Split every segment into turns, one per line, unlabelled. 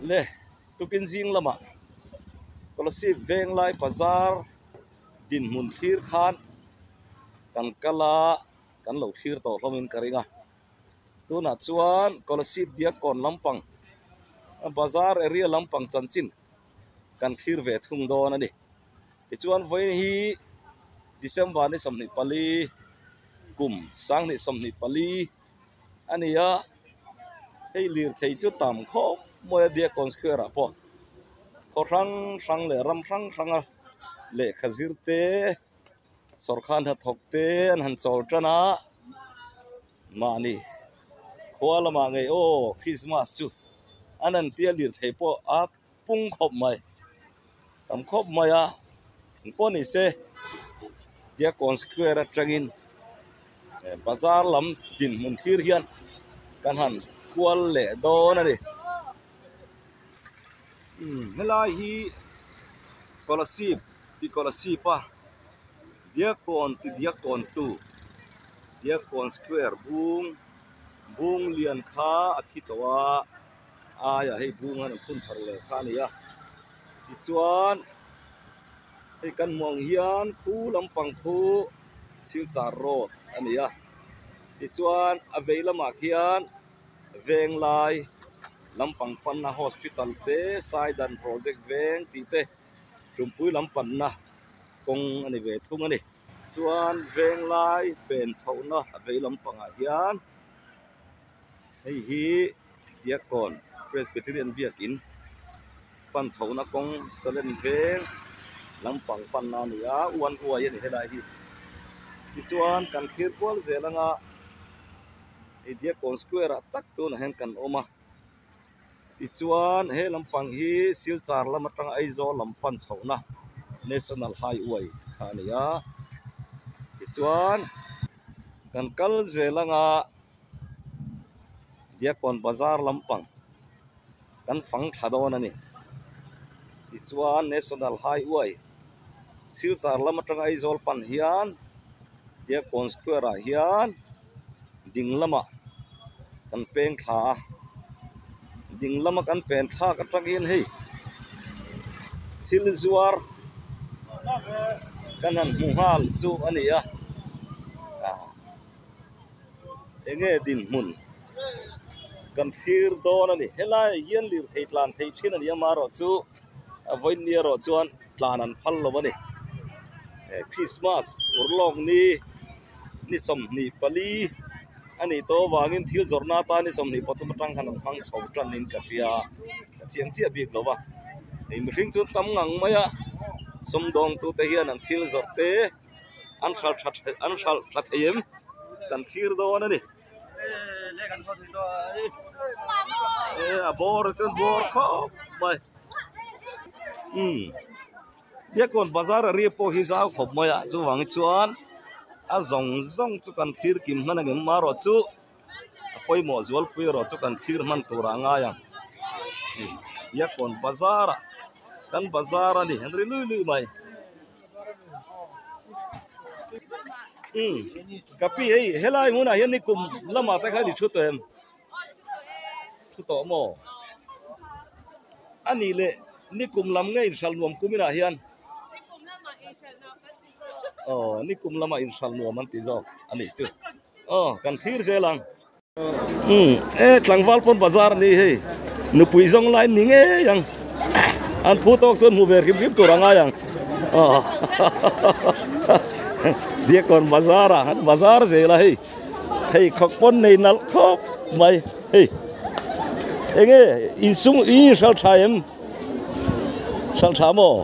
Le tukin zing lamah Kolasib Venglai Bazar dinhmun thlir khan kan kal a, kan lo thlir tawh hlawmin ka ring a. Tunah chuan Kolasib Diakkawn lampang bazar area lampang chanchin kan thlir ve thung dawn a ni. Tichuan vawiin hi December ni 24 kum 2024 a ni a, hei lirthei chu tam khawp mawi a Diakkawn Square ah pawh khaw hrang hrang leh ram hrang hranga lehkha zir te sawrkar hnathawk te an han chawl tan a mahni khua lamah ngei aw Christmas chu an han tia lirthei pawh a pung khawp mai tam khawp mai a engpawh ni se Diakkawn Square atangin bazar lam dinhmun thlir hian kan han kual leh dawn a ni umm helai hi Kolasib ti Kolasib a Diakkawn ti Diakkawn tu Diakkawn Square bung bung lian kha a thi tawh a aiah hei bung an phun thar leh kha a ni a tichuan hei kan hmuh ang hian khu lampang khu Silchar road a ni a tichuan a vei lamah khian Venglai lampang panna hospital te Saidan project veng tih te Tumpui lam panna kawng a ni ve thung a ni. Chuan Venglai pen chhohna a vei lampangah hian hei hi Diakkawn Presbyterian biakin pan chhohna kawng Salem veng lampang panna a ni a, uan uai a ni helai hi. Tichuan kan thlir kual zel anga hei Diakkawn square ah tak tunah hian kan awm a. Tichuan he lampang hi Silchar lam atanga Aizawl lam pan chhohna National Highway kha a ni a. Tichuan kan kal zel anga Diakkawn bazar lampang kan fang thla dawn a ni. Tichuan National Highway Silchar lam atanga Aizawl pan hian Diakkawn square ah hian ding lamah kan peng thla a ding lama kan pen thlak atangin hei thil zuar kan han hmu nghal chu a ni a enge dinhmun kan thlir dawn a ni helaiah hian lirthei tlan thei thin a ni a amaherawhchu a vawiin erawh chuan tlan an phal lo a ni Christmas urlawk ni. Ni 24 a nih tawh avangin thil zawrhna atan ni 23 atang khan an hmang chho tanin ka hria a, ka chiang chiah bik lo va. Hei mihring chu tam ngang mai a, sumdawngtute hian an thil zawrh te an hralh tha an hralh tha thei em kan thlir dawn a ni. A bawr chuan bawr khawp mai umm. Diakkawn bazar a ri pawh hi zau khawp mai a chuvang chuan a zawng zawng chu kan thlir kim hman ang em marawh chu a pawimawh zualpui erawh chu kan thlir hman tur ah a ngai ang Diakkawn bazar ah kan bazar a ni an ri lui lui mai umm ka pi hei helai hmunah hian nikum lamah te khan i thu tawh em thu tawh maw a nih leh nikum lam nge inhralh nuam kum inah hian aw nikum lamah inhralh nuam an ti zawk a nih chu aw kan thlir zel ang umm e tlangval pawn bazar a ni hei nupui zawng lai ni ngei ang an phu tawk chuan hmu ve hrim hrim tur a ngai ang aw Diakkawn bazar ah an bazar zel a hei. Pheikhawk pawn nei nalh khawp mai hei enge insum in inhral tha em hral tha maw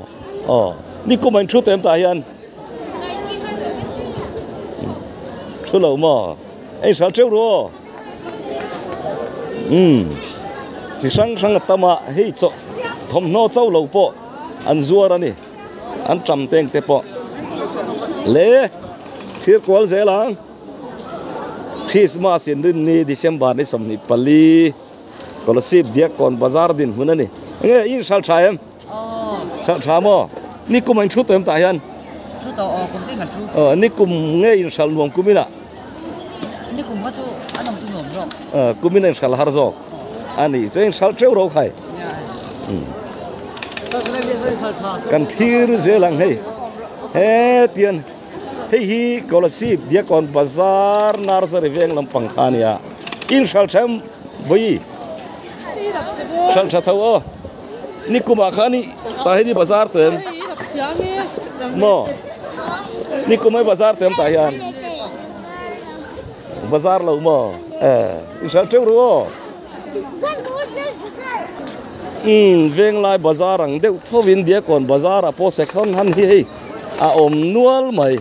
aw nikum a in thu tawh em tah hian thu lo maw a inhral teuh ru aw umm chi hrang hrang a tam a hei chaw thawmhnaw chauh lo pawh an zuar a ni an tam teng te pawh le thlir kual zel ang. Christmas in rin ni December ni 24 Kolasib Diakkawn Bazar din hmun a ni. Enge in hral tha em? Hral tha maw? Ni kum a in thu tawh em tah hian?
Thu tawh aw kum tin kan thu.
Aw ni kum nge in hral nuam kum inah?
Ni kum kha chu a nawm chu nuam zawk.
Aw kum in a in hral har zawk a ni. Chuan in hral teuh ro khai. Kan thlir zel ang hei hetian hei hi Kolasib Diakkawn Bazar Nursery veng lampang kha a nia in hral tha em vawi hral tha tho aw nikumah khan i tah hian i bazar tawh em maw nikum a i bazar tawh em tah hian bazar lo maw eh in hral teuh ru aw. Umm Venglai bazar ang deuh thovin Diakkawn bazar ah pawh Sekhon han hi hei a awm nual mai.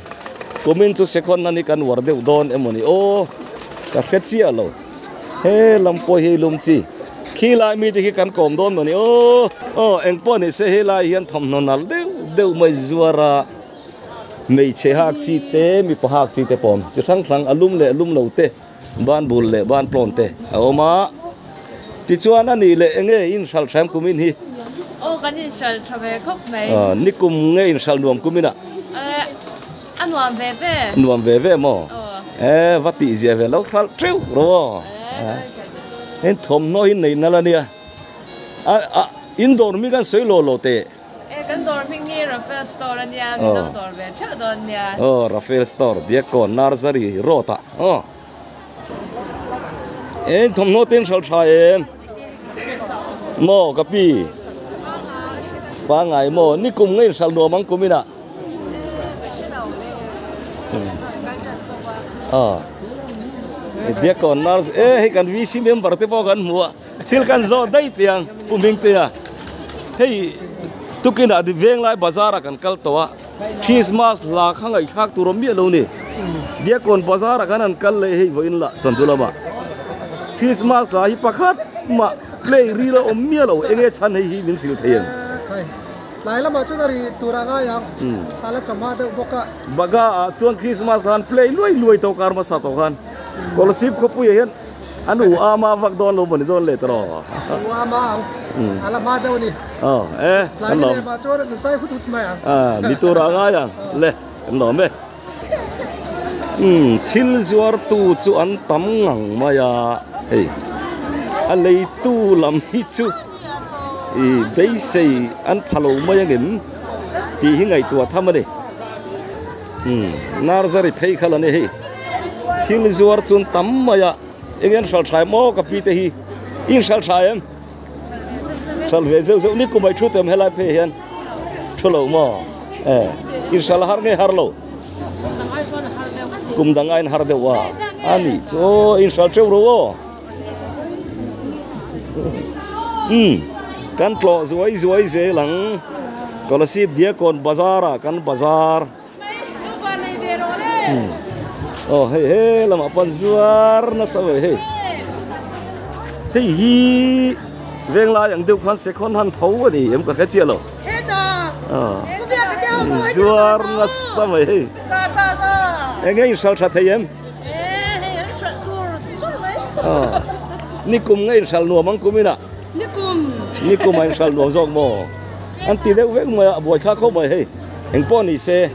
Kumin chu Sekhon han hi kan uar deuh dawn emaw ni aw ka hre chiah lo. He lam pawh hi lum chi khi lai mite khi kan kawm dawn maw ni aw. Aw engpawh ni se helai hian thawmhnaw nalh deuh deuh mai zuar a hmeichhe hak chi te mipa hak chi te pawh chi hrang hrang a lum leh lum lo te. Ban bul leh ban tlawn te a awm a, tichuan a nih leh enge inhralh hram kum in hi?
Aw kan inhralh tha ve khawp mai.
Ni kum nge inhralh nuam kum inah?
A nuam ve ve.
Nuam ve ve maw? E va tih zia ve lo hralh teuh ro aw. Heng thawmhnaw hi nei nal a nia. A in dawr mi kan sawi lo lo teh.
E kan dawr hming hi Rafael Store a nia, min lo dawr ve theuh dawn nia.
Aw Rafael Store, Diakkawn Nursery Road ah aw. Eng thawmhnaw te in hralh tha em? Maw ka pi? Pangai maw? Nikum nge in hralh nuam ang kum inah? Aw. Diakkawn Nursery, e hei kan VC member te pawh kan hmu a. Thil kan zawh daih tih ang Pu Hmingtea. Hei tukinah Venglai bazar ah kan kal tawh a, Christmas hla kha ngaihthlak tur awm miah lo ni. Diakkawn bazar ah khan an kal leh hei vawiin lah Chandu lamah Christmas hla hi pakhat mah play ril a awm miah lo, enge chhan hei hi min hrilh thei ang.
Khai, tlai lamah chuan a ri tur a ngai ang, a la chawhma deuh bawk a.
Baga ah chuan Christmas hla an play luai luai tawh kar hmasa tawh khan Kolasib khawpuiah hian An u ama vak dawn lo maw ni dawn le tawh.
U ama ang. A la hma deuh a ni.
Aw e kan lawm.
Tlai leh mah chuan an zai hut hut mai ang.
A ni tur a ngai ang le kan lawm e. Umm thil zuartu chu an tam ngang mai a hei a leitu lam hi chu i beisei an pha lo mai angem tih hi ngaihtuah tham a ni. Umm nursery phei kha la ni hei thil zuar chun tam mai a eng an hral tha em aw ka pi te hi in hral tha em hral ve zeuh zeuh ni kum ai thu tem helai phei hian thu lo maw e in hral har nge har lo kum dang aiin har deuh a ani chu aw in hral teuh ro aw umm kan tlawh zuai zuai zel ang Kolasib Diakkawn bazar ah kan bazar aw hei he lamah pawh an zuar nasa mai hei hei hi venglai ang deuh khan sekhon han tho a ni em ka hre chiah lo zuar nasa mai hei eng nge in hral tha thei em. Nikum nge inhral nuam ang kum inah?
Nikum.
Nikum a inhral nuam zawk maw? An ti deuh vek mai a, buaithlak khawp mai hei. Eng pawh ni se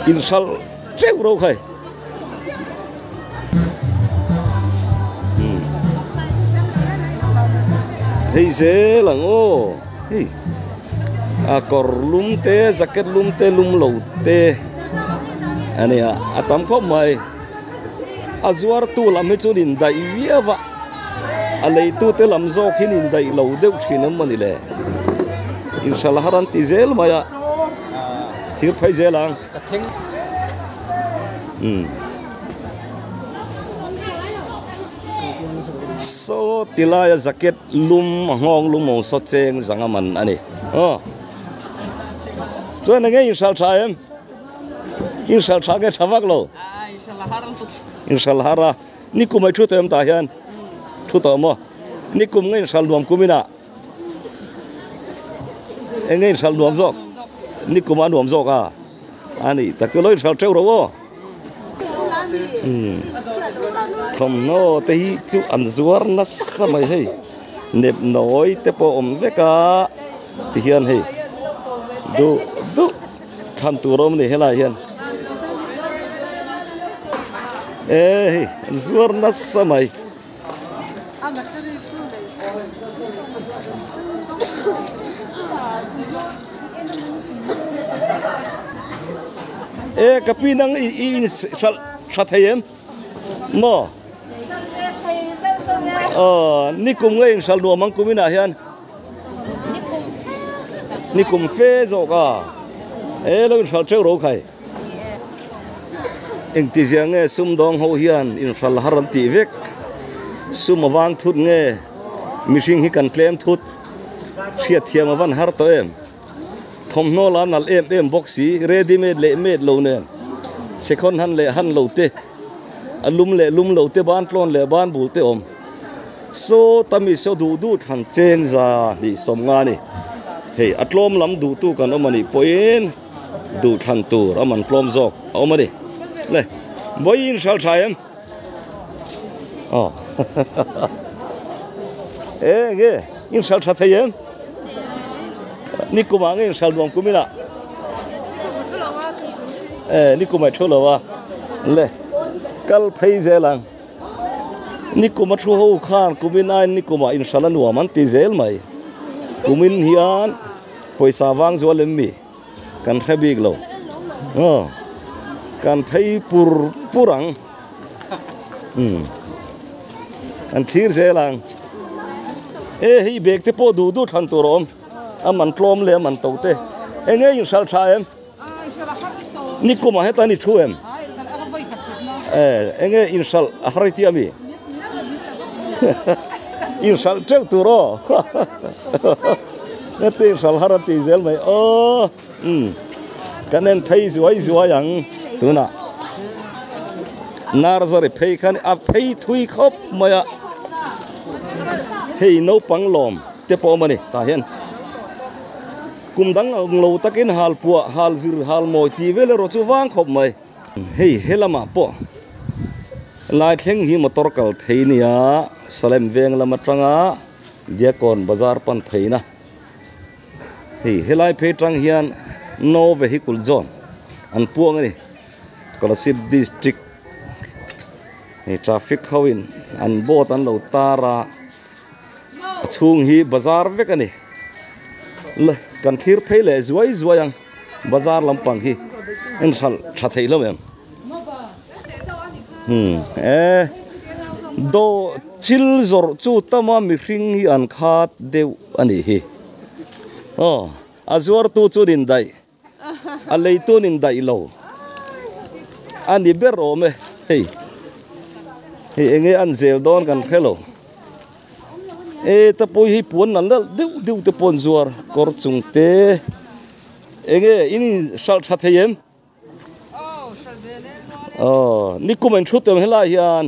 inhral teuh ro khai. Hei zel ang aw. Hei a kawr lum te, jacket lum te, lum lo te. A nia a tam khawp mai a zuartu lam hi chuan indaih viau a a leitute lam zawk hian indaih lo deuh thin em mawni le inhral har an ti zel mai a thir phei zel ang umm saw ti laia jacket lum a nghawng lum awm saw cheng zanga man a ni aw chuan enge inhral tha em. Inhral tha nge tha vak lo? Inhral har a. Nikum ai thu tawh em tah hian? Thu tawh maw? Nikum nge inhral nuam kum inah? Eng nge inhral nuam zawk? Nikum a nuam zawk a. A ni tak chu lo inhral teuh ro aw. Thawmhnaw te hi chu an zuar nasa mai hei. Nep nawi te pawh awm vek a tihian hei duh duh. Thlan tur awm a ni helai hian e hei an zuar nasa mai. E ka pi nang i i in hralh tha thei em? Maw? Aw nikum nge in hralh nuam ang kum inah hian? Nikum fe zawk a. E lo in hralh teuh ro khai. Engtizia nge sumdawng ho hian in hralh har an tih vek? Sum a vang thut nge mihring hi kan tlem thut? Hriatthiam a van har tawh em? Thawmhnaw la nalh em em bawk si, ready made leh made lo nen, second hand leh hand lo te, a lum leh lum lo te, ban tlawn leh ban bul te awm. Saw tami saw duh duh thlan cheng za hnih sawm nga ni. Hei a tlawm lam duhtu kan awm a nih pawhin duh thlan tur a man tlawm zawk a awm a ni. Le, vawiin hral tha em? Aw e nge in hral tha thei em ni kumah nge in hral nuam kum inah e ni kumah thu lo a le kal phei zel ang ni kuma thu ho khan kumin aiin ni kumah in hral a nuam an ti zel mai kumin hian pawisa vang zual em mi. Kan hre bik lo aw kan phei pur pur ang umm kan thlir zel ang e hei bag te pawh duh duh thlan tur a awm a man tlawm leh a man to te eng nge in hral tha em nikum ah heta ni thu em e eng nge in hral a har i tia mi in hral teuh tur aw. Heti hral har a tih zel mai aw umm kan en phei zuai zuai ang tunah nursery phei khan a phei thui khawp mai a hei naupang lawm te pawh a awm a ni tah hian kum dang ang lo takin hal puah hal vir hal mawi tih vel erawh chu vang khawp mai. Hei he lamah pawh lai thleng hi motor kal thei nia Salem veng lam atanga Diakon bazar pan pheina hei helai phei tang hian no vehicle zone an puang a ni Kolasib district hei traffic ho in an board an lo tar a a chhung hi bazar vek a ni la kan thlir phei leh zuai zuai ang bazar lampang hi en hralh tha thei hlauh em. Hmm e daw thil zawrh chu tama mihring hi an khat deuh a nih hi aw a zuartu chu nin daih a leitu nin daih lo a ni ber awm e hei hei eng nge an zel dawn kan hre lo e ta pawh hi puan nalh nalh deuh deuh te pawh an zuar kawr chung te eng nge in inhralh tha thei em. Aw nikum an thu tawm helai hian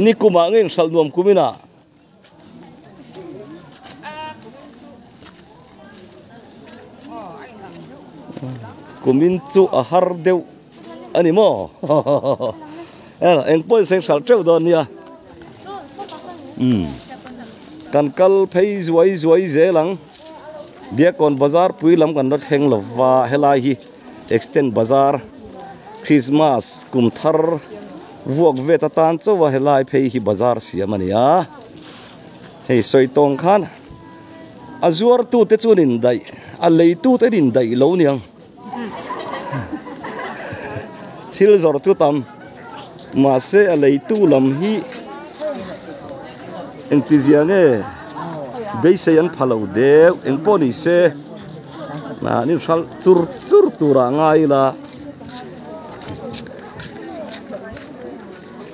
nikum ah nge in hralh nuam kum inah kumin chu a har deuh a ni maw eng pawh in seng hralh teuh dawn nia umm kan kal phei zuai zuai zel ang. Diakon bazar pui lam kan la thleng lo va helai hi extend bazar Christmas kum thar vuak vet atan chauh a helai phei hi bazar siam a ni a hei sawi tawng khan a zuar tu te chuan in daih a lei tu te in daih lo niang thil zawrh chu tam mahse a leitu lam hi engtizia nge beisei an pha lo deuh eng pawh ni se an inhralh chur chur turah ngai ila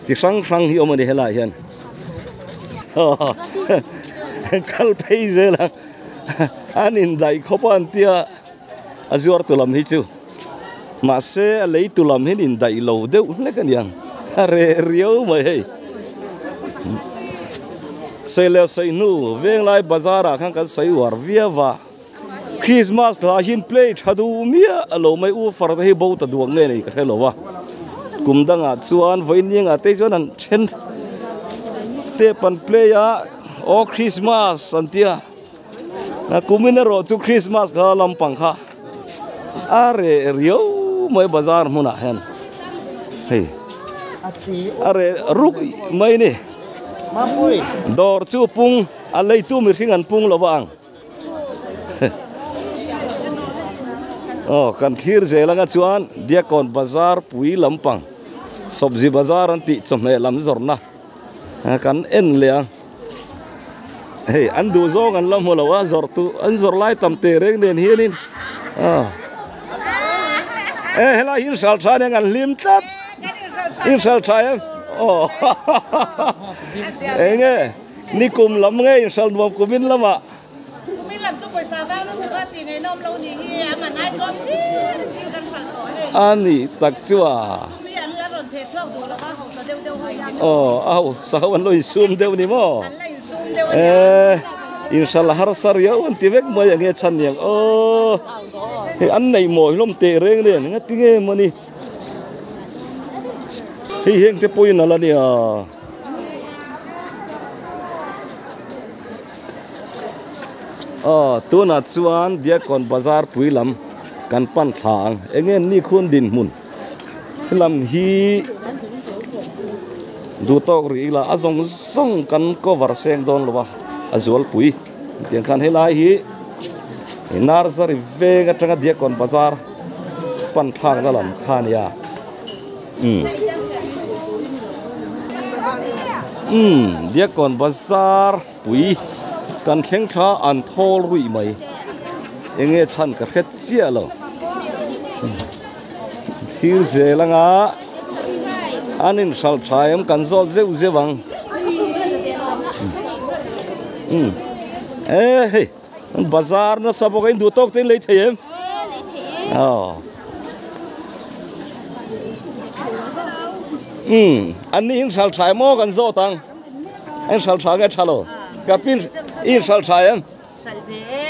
chi hrang hrang hi awm a ni helaiah hian kal phei zel ang an indaih khawp a an tia. A zuar tu lam hi chu mahse a lei tu lam hian indaih lo deuh hlek a niang a reh riau mai hei. Sawi leh sawi hnu Venglai bazar ah khan kan sawi uar viau a, Christmas hla hian play tha duh miah a lo mai u far te hi bo ta duak nge nei ka hre lo a, kum dangah chuan vawiin ah te chuan an then tep an play a aw Christmas an tia. A kumin erawh chu Christmas kha lampang kha a reh riau mai bazar hmunah hian hei a reh ruk mai a ni dawr chu pung a leitu mihring an pung lo va ang. Aw kan thlir zel anga chuan Diakkawn bazar pui lampang Sawbzi bazar an tih chawhmeh lam zawrhna kan en leh ang. Hei an duh zawng an la hmu lo a zawrh tu an zawrh lai tam teh reng nen hianin aw e helai hi inhral tha aniang an hlim tlat inhral tha em aw eng nge nikum lam nge inhral nuam kumin lamah.
Kumin lam chu pawisa vang lutuk a tih ngaihnawm lo nih hi a man ai tlawm hlir thil kan hralh tawh hei.
A nih tak chu a.
Chumi an la rawn theh chhuak duh lo va hausa deuh deuh ho hian.
Aw a hausa ho an lo insum deuh ni maw?
An la insum deuh a nia.
E inhralh harsa riau an ti vek mai ang e chhan niang aw. Hei an neih mawi hlawm teh reng nen nga ti nge mawni. Hei heng te pawhin a la nia. Aw tunah chuan Diakkawn bazar pui lam kan pan thla ang eng nge ni khun dinhmun lam hi duh tawk rih ila a zawng zawng kan cover seng dawn lo a a zual pui tiang khan helai hi Narzary veng atanga Diakkawn bazar pan thlakna lam kha a nia umm umm Diakkawn bazar. Pui kan thleng thla an thawl ruih mai enge chhan ka hret chiah lo thil zel anga an in hral tha em kan zawt zeuh zeuh ang um e hei bazar nasa bawk a in duh tawk te in lei thei em aw um an ni in hral tha em aw kan zawt ang. An hral tha nge tha lo? Ka pi i inhral tha em?
Hral ve e.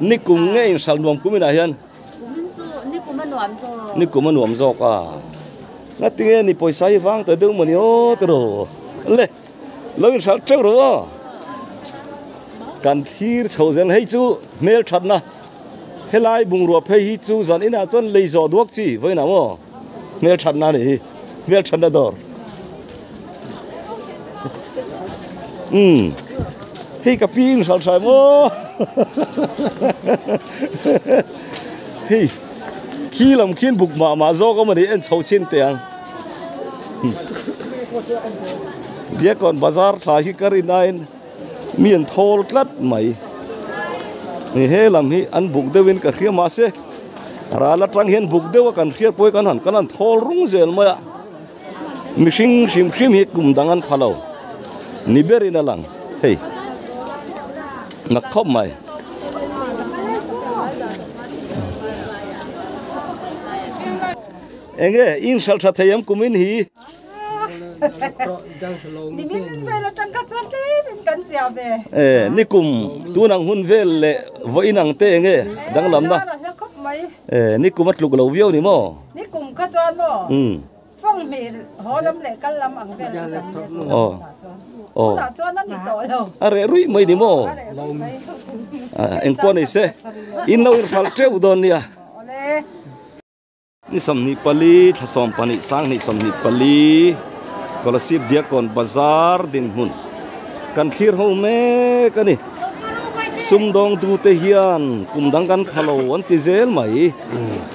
Nikum nge inhral nuam kum inah hian?
Kumin chu nikum a nuam zawk.
Nikum a nuam zawk a. Ngati nge ni pawisa hi vang ta deuh mawni aw ti ro. Le lo inhral teuh ro aw. Kan thlir chho zel hei chu hmel thatna helai bungrua phei hi chu zan inah chuan lei zawh duak chi vawiinah maw hmel thatna a nih hi hmel thatna dawr. Umm hei ka pi in hral hrai maw hei khi lam khian buk mah mah zawk a mawni en chho chhin teh ang Diakkawn bazar thla hi ka rin aiin mi an thawl tlat mai ni he lam hi an buk deuhin ka hria mahse ral atang hian buk deuh a kan hriat pawh hi kan han kan han thawl rung zel mai a. Mihring hrim hrim hi kum dang an pha lo ni berin a lang hei nak khawp mai. Enge in hral tha thei em kumin hi. E nikum tunang hun vel leh vawiin ang te enge danglamna e nikum a tluk lo viau ni maw.
Nikum kha chuan maw fawng hmel haw lam leh kal lam ang vel chu kan hre tawh lo tunah chuan. Tunah chuan a ni tawh lo.
A reh ruih mai ni maw? Engpawh nei se in lo inhralh teuh dawn nia. Ni 24 thla 12 sanghnih 24 Kolasib Diakkawn Bazar dinhmun kan thlir ho mek a ni. Sumdawng tute hian kum dang kan tha lo an ti zel mai.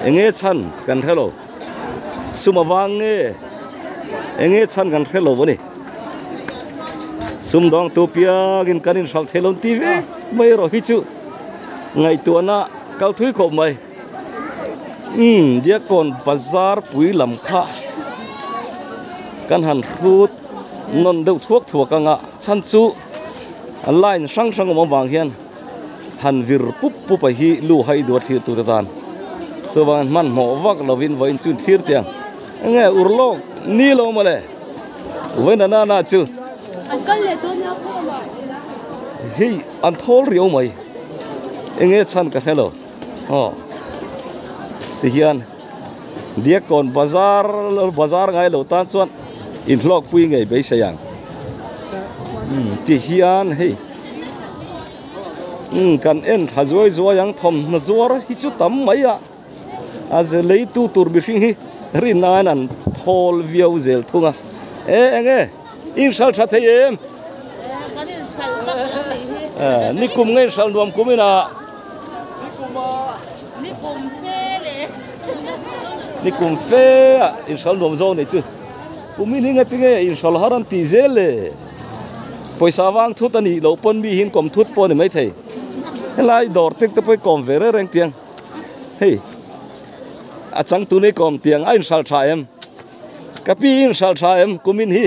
Enge chhan kan hre lo. Sum avang nge enge chhan kan hre lo a ni. Sumdawng tu piangin kan inhralh thei lo an ti vek mai erawh hi chu ngaihtuahna kal thui khawp mai. Umm Diakkawn bazar pui lam kha kan han hrut nawn deuh thuak thuak anga chhan chu line hrang hrang awm avang hian han vir pup pup a hi lu hai duh a thlir tute tan chuvangin hmanhmawh vak lovin vawiin chu thlir teh ang enge urlawk ni lo mawle vawiin a nana chu hei an thawl riau mai enge chhan ka hre lo. Aw tihian Diakkawn bazar bazar ngai lo tan chuan inhlawkpui ngei beisei ang tihian hei umm kan en thla zuai zuai ang thawmhnaw zuar hi chu tam mai a a ze leitu tur mihring hi rinnain an thawl viau zel thung a e eng e inhral tha thei em nikum nge inhral nuam kum inah.
Ni kum fe le.
Ni kum fe a inhral nuam zawk nei chu. Kumin hi ngatinge inhral har an tih zel le. Pawisa vang thut a nih loh pawn mi hian kawm thut pawh a ni maithei. Helai dawr tek te pawh hi kawm ve reng reng tiang. Hei a changtu nei kawm tiang a inhral tha em? Ka pi i inhral tha em kumin hi?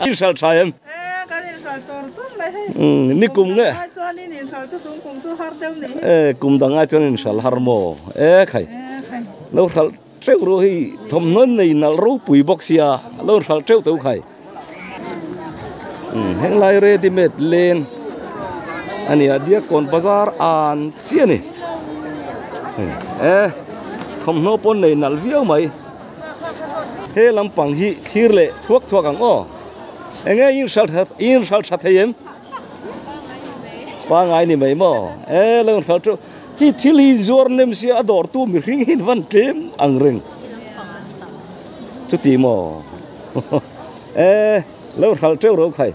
Inhral tha em?
E kan inhral tur tur mai hei.
Ni kum nge?
Kum dang ai chuan in inhral chu tum kum chu har deuh nih hi.
E kum dang ai chuan inhral har maw? E khai.
E khai.
Lo hral teuh ru hei thawmhnaw nei nalh ropui bawk sia lo hral teuh teuh khai. Heng lai ready made len a ni a Diakkawn bazar an chiah a ni e thawmhnaw pawn nei nalh viau mai he lampang hi thlir leh thuak thuak ang aw eng nge in hral tha thei em pangai ni mai maw e lo hral teuh hi thil hi inzuar nem sia a dawr tu mihring hi in van tlem ang reng chuti maw. E lo hral teuh ro khai.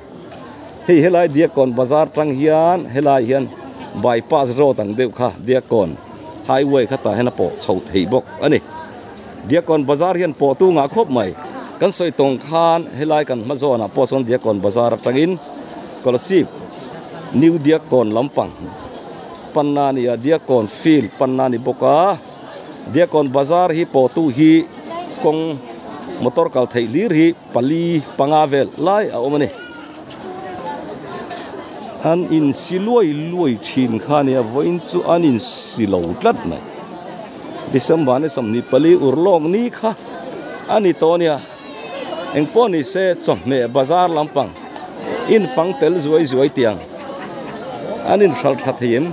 Hei helai Diakkawn bazar tang hian helai hian bypass road ang deuh kha Diakkawn highway kha tah hian a pawh chho thei bawk a ni. Diakkawn bazar hian pawh tu ngah khawp mai. Kan sawi tawng khan helai kan hma zawnah pawh sawn Diakkawn bazar atangin Kolasib New Diakkawn lampang panna a ni a, Diakkawn field panna a ni bawk a. Diakkawn bazar hi pawhtu hi kawng motor kal theih hlir hi pali panga vel lai a awm a ni. An insi luai luai thin kha a nia vawiin chu an insi lo tlat mai. December ni 24 urlawk ni kha a ni tawh a nia. Engpawh ni se chawhmeh bazar lampang infang tel zuai zuai tiang an inhral tha thei em?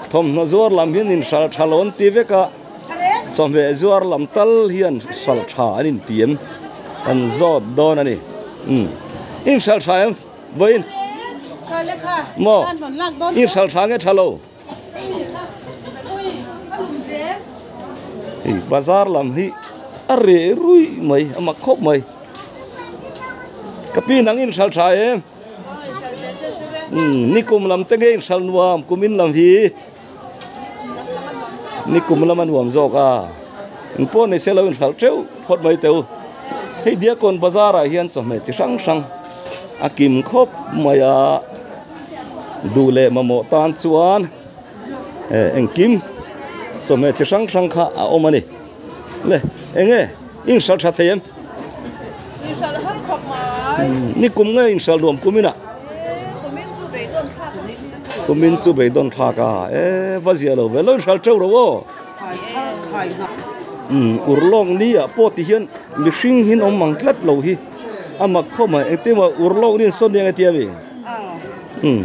Thawmhnaw zuar lam hian inhral tha lo an ti vek a, chawhmeh zuar lam tal hian hral tha an inti em? Kan zawt dawn a ni. Umm inhral tha em vawiin? Maw? Inhral tha nge tha lo? Hei bazar lam hi a reh ruih mai a mak khawp mai ka pi nang in hral tha em umm nikum lam te nge in hral nuam kum in lam hi nikum lam a nuam zawk a engpawh ni se lo in hral teuh phawt mai teh u hei diakkawn bazar ah hian chawhmeh chi hrang hrang a kim khawp mai a. Duh leh mamawh tan chuan eh engkim chawhmeh chi hrang hrang kha a awm a ni. Le eng nge in hral tha thei em?
Inhral har khawp mai.
Ni kum nge inhral nuam kum inah?
Kumin chu beidawn thlak a ni.
Kumin chu beidawn thlak a, e va zia lo ve lo inhral teuh ro aw. Umm urlawk ni ah pawh ti hian mihring hi an awm ang tlat lo hi a mak khawp mai engtin emaw urlawk ni an sawn nia nge tia mi? Umm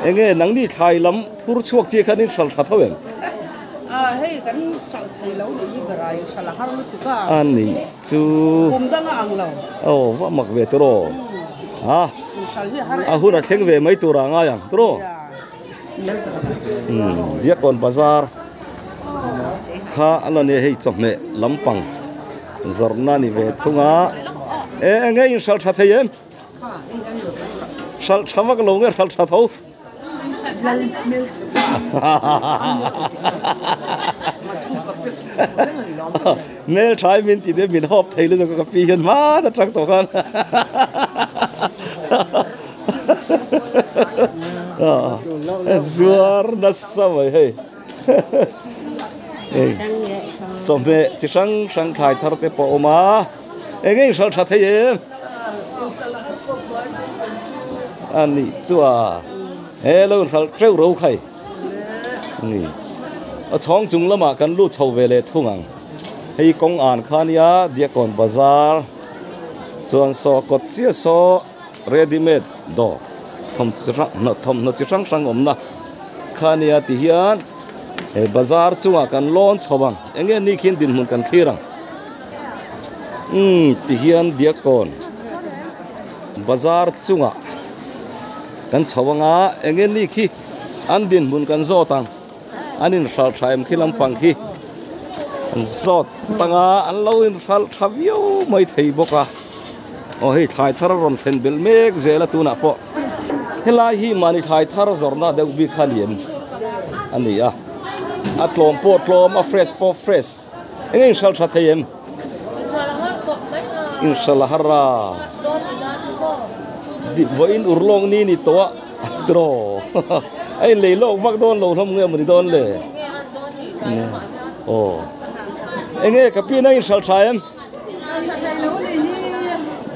enge nangni thlai lam phur chhuak chiah khan in hral tha tho em?
A hei kan hral thei lo nih hi ber a in hral a har lutuk a.
A nih chu.
Kum dang a ang lo.
Aw va mak ve tawh a.
In hral hi a har em.
A hun a thleng ve mai tur ah ngai ang tawh. Umm Diakkawn bazar kha a la nia hei chawhmeh lampang zawrhna a ni ve thung a. E enge in hral tha thei em? Hralh tha vak lo nge hralh tha tho? Hmel tha hi min ti te min hawp thei lutuk a ka pi hian hman atang tawh khan. Zuar nasa mai hei. Chawhmeh chi hrang hrang thlai thar te pawh a awm a. Eng eng hral tha thei em? A nih chu a he lo hral teuh ro khai ni a chhawng chung lamah kan lut chho ve leh thung ang hei kawng an kha nia Diakkawn bazar chuan saw kawt chiah saw ready made dawr thawmhnaw chi hrang hrang awmna kha nia ti hian he bazar chungah kan lawn chho ang eng nge ni khian dinhmun kan thlir ang. Umm ti hian Diakkawn bazar chungah kan chho anga eng nge ni khi an dinhmun kan zawt ang an inhralh tha em khi lampang khi an zawt tanga an lo inhralh tha viau mai thei bawk a. Aw hei thlai thar a rawn thlen belh mek zel a tunah pawh helai hi mahni thlai thar zawrhna deuh bik kha a ni em a ni a a tlawm pawh tlawm a fresh pawh fresh eng nge inhral tha thei em inhral a har a vawiin urlawk ni ni tawh a tiraw a inlei lawk vak dawn lo hlawm nge mawni dawn le aw eng nge ka pi na inhral tha em.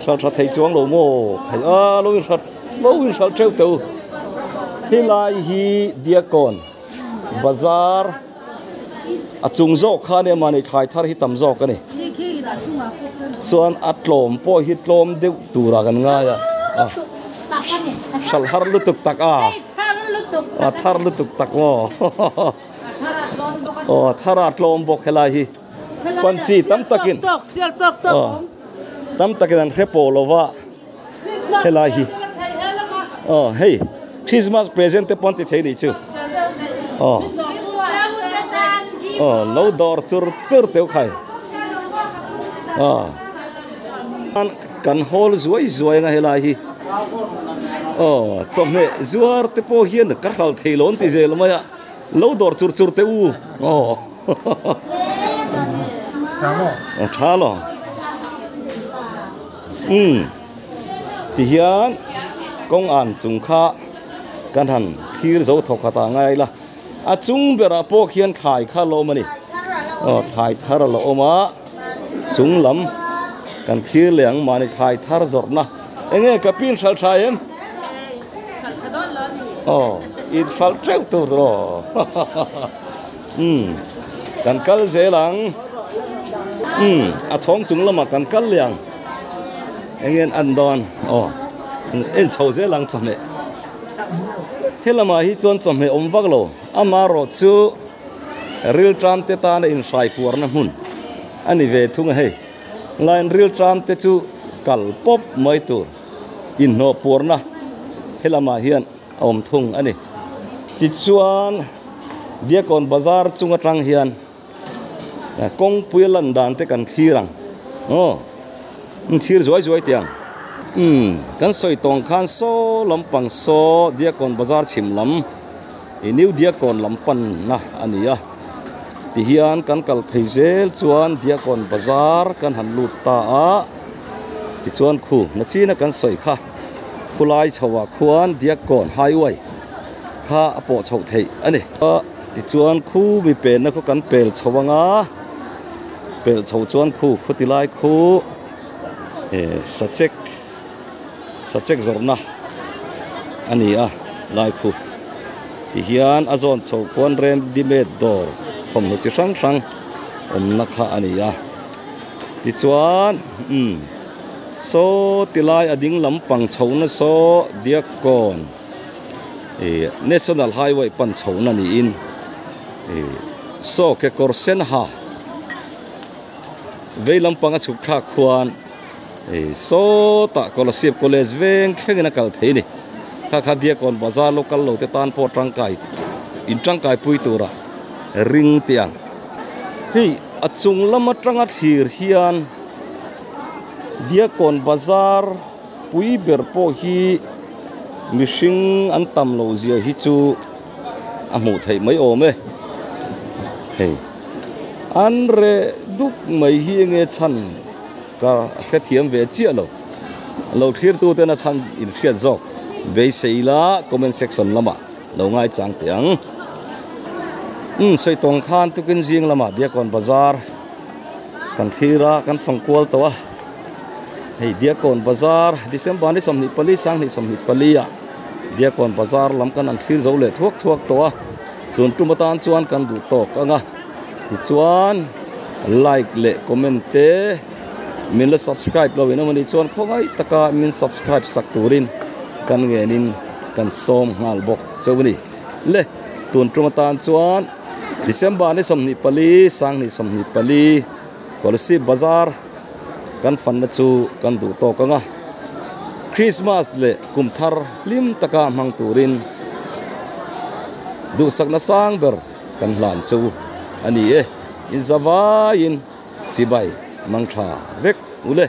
Hral tha thei chuang lo maw khai a lo in hrat lo in hral theuh teu helai hi Diakon bazar a chung zawk kha ania mahni thlai thar hi tam zawk a ni chuan a tlawm pawh hi tlawm deuh turah kan ngai a hral har lutuk tak a a thar lutuk tak maw aw thar a tlawm bawk helai hi. Panchi tam takin tam takin an hre pawh lo va helai hi aw hei Christmas present te pawh an ti thei nih chu aw aw lo dawr chur chur teuh khai aw kan hawl zuai zuai anga helai hi aw chawhmeh zuar te pawh hian ka hral thei lo an ti zel mai a lo dawr chur chur teh u aw. A tha lo. Umm tihian kawng an chung kha kan han thlir zo thawk khat ah ngai ila a chung berah pawh khian thlai kha a la awm a ni aw thlai thar a la awm a chung lam kan thlir leh ang mahni thlai thar zawrhna eng nge ka pin hralh tha em aw in hralh teuh tur aw. Umm kan kal zel ang umm a chhawng chung lamah kan kal leh ang eng nge an dawn aw en chho zel ang chawhmeh helamah hi chuan chawhmeh awm vak lo amaherawh chu rilṭam te tana inhrai puarna hmun a ni ve thung a hei line rilṭam te chu kal pawp mai tur inhnawh puarna helamah hian. a awm thung a ni. Tichuan, Diakon Bazar chung atang hian kawngpui a lan dan te kan thlir ang. Aw, an thlir zuai zuai teh ang. Umm, kan sawi tawng khan saw lampang saw Diakon Bazar chhim lam, i New Diakon lam panna a ni a. Tihian kan kal phei zel chuan Diakon Bazar kan han lut ta a, tichuan khu nachina kan sawi kha. Khulai chhoah khuan Diakkawn Highway kha a pawh chhoh theih a ni. Tichuan khu mi penna khu kan pel chho anga, pel chho chuan khu khuti lai khu sachek sachek zawrhna a ni a lai khu. Tihian a zawn chho khuan ready made dawr thawmhnaw chi hrang hrang awmna kha a ni a. Tichuan umm. Saw tilai a ding lampang chhohna saw Diakkawn ih National Highway pan chhohna niin ih saw kekawr sen ha vei lampang a chhuk thlak khuan ih sawtah Kolasib College veng thlengin a kal thei a ni. Kha kha Diakkawn bazar lo kal lo te tan pawh tangkai in tangkai pui tura ring teh ang. Hei a chung lam atanga thlir hian. Diakkawn bazar pui ber pawh hi mihring an tam loh zia hi chu a hmuh theih mai awm e. Hei an reh dup mai hi enge chhan ka hrethiam ve chiah lo. Lo thlir tu ten a chhan in hriat zawk beisei ila comment section lamah lo ngaichang teh ang. Umm sawi tawng khan tukin zing lamah Diakkawn bazar. Kan thlir a, kan fang kual tawh a, hei Diakkawn bazar December ni 24 2024 ah Diakkawn bazar lam kan an thlir zo leh thuak thuak tawh a, tun tum atan chuan kan duh tawk ang a, tichuan like leh comment te min la subscribe lo in awm a nih chuan khawngaih taka min subscribe sak turin kan ngenin kan sawm nghal bawk chauh a ni le tun tum atan chuan. December ni 24 2024 Kolasib Bazar kan fanna chu kan duh tawk ang a, Christmas leh kum thar hlim taka hmang turin duhsakna sang ber kan hlan chu a ni e, inzavaiin chibai mang tha vek ule.